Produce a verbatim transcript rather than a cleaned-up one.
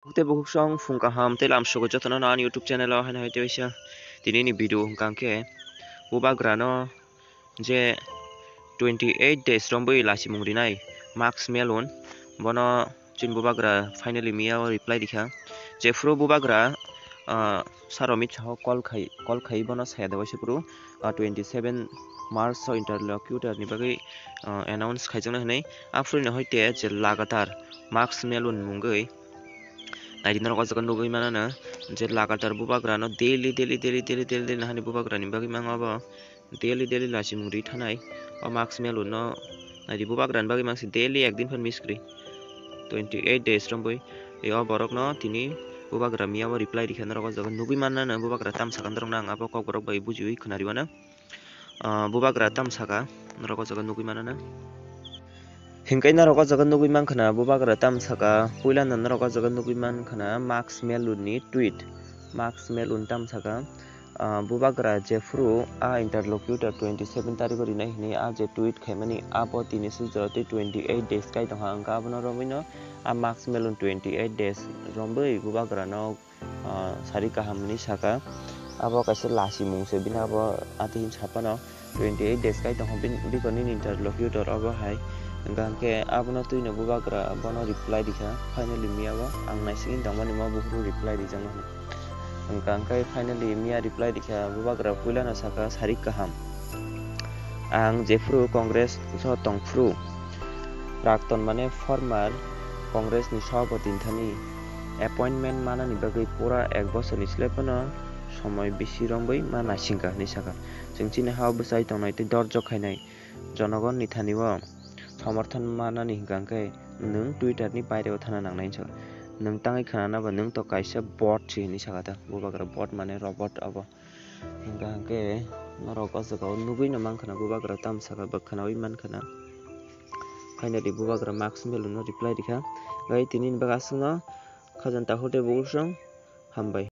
Bukhuk tei bukhuk song phung kaham tei lam sugo jotono no ani YouTube channel o haino hai tei waisa tini ni video hwnkha hwnkhe bubagra no je twenty eight days romwi lachimung rinai Max Melun, bono chini bubagra finally miya o reply rikha. Jephuru bubagra, ah, saro mitsa ho call khai, call khai bono saya da waisa phuru, ah, twenty seven March o interlocutor ni bagwi, ah, announce khaijaknai hwnwi. Aphuru ni hoite je lagatar Max Melun mungwi naidi norok o jaga nugwi manana je lagatar bubagra no daily, daily, daily, daily, daily, daily hani bubagra ni bagwi mango abo. Daily daily lachimung ri thanai o Max Melun no naidi bubagra ni bagwi mangsi daily ekdin phan miss kwrwi twenty eight days romwi. E o borok no tini bubagra miya o reply rikha norok o jaga nugwi manna no bubagra tam sakha norok no ang abo kok borok bai bujiwi khwnariwana. Ah, bubagra tam sakha norok o jaga nugwi manna no. Hinkai norok o jaga nugwi mankha na bubagra tam sakha, puila no norok o jaga nugwi mankha na Max Melun ni tweet. Max Melun tam sakha, ah, bubagra jephuru a interlocutor twenty seven tarikh o rinai hinwi a je tweet khaimani abo tini swijora tei twenty eight days kai tongkha, hwnkha abono romwi no a Max Melun twenty eight days romwi bubagra no, ah, sari kaham hinwi sakha. Abo kaisa lachimung se bini abo atwi hinwi saphano twenty eight days kai tongkha bini, bikor nini interlocutor obo hai. Hwnkha hwnkhe abono twino bubagra bono reply rikha, finally miya o ang naisingwi tongmani mo buphuru reply rijaknai hwnwi. Hwnkha hwnkhe finally miya reply rikha, bubagra puilano sakha, sari kaham. Ang jephuru Congress o tongphuru, Prakton mane former Congress ni Sabhapati thani appointment manani bagwi pura ek bosorni slai phano somoi bisi romwi ma naisingkha hinwi sakha. Chwng chini ha-o bwchai tongnai tei dorjok khainai jonogon ni thani o somorthon manani hwnkha hwnkhe nwng Twitter ni baire o thana nangnai hinwi sakha. Nwng tangwi khwnana ba nwng to kaisa bot se hinwi sakha ta. Bubagra bot mane robot abo. Hingka hingke norok o jaga o nugui no mankha na bubagra tam saka bwkhwnaui mankha na. Finally bubagra Max Melun no reply rikha. Gai tini ni bagwi aswk no khajanta hote bo usung hambai.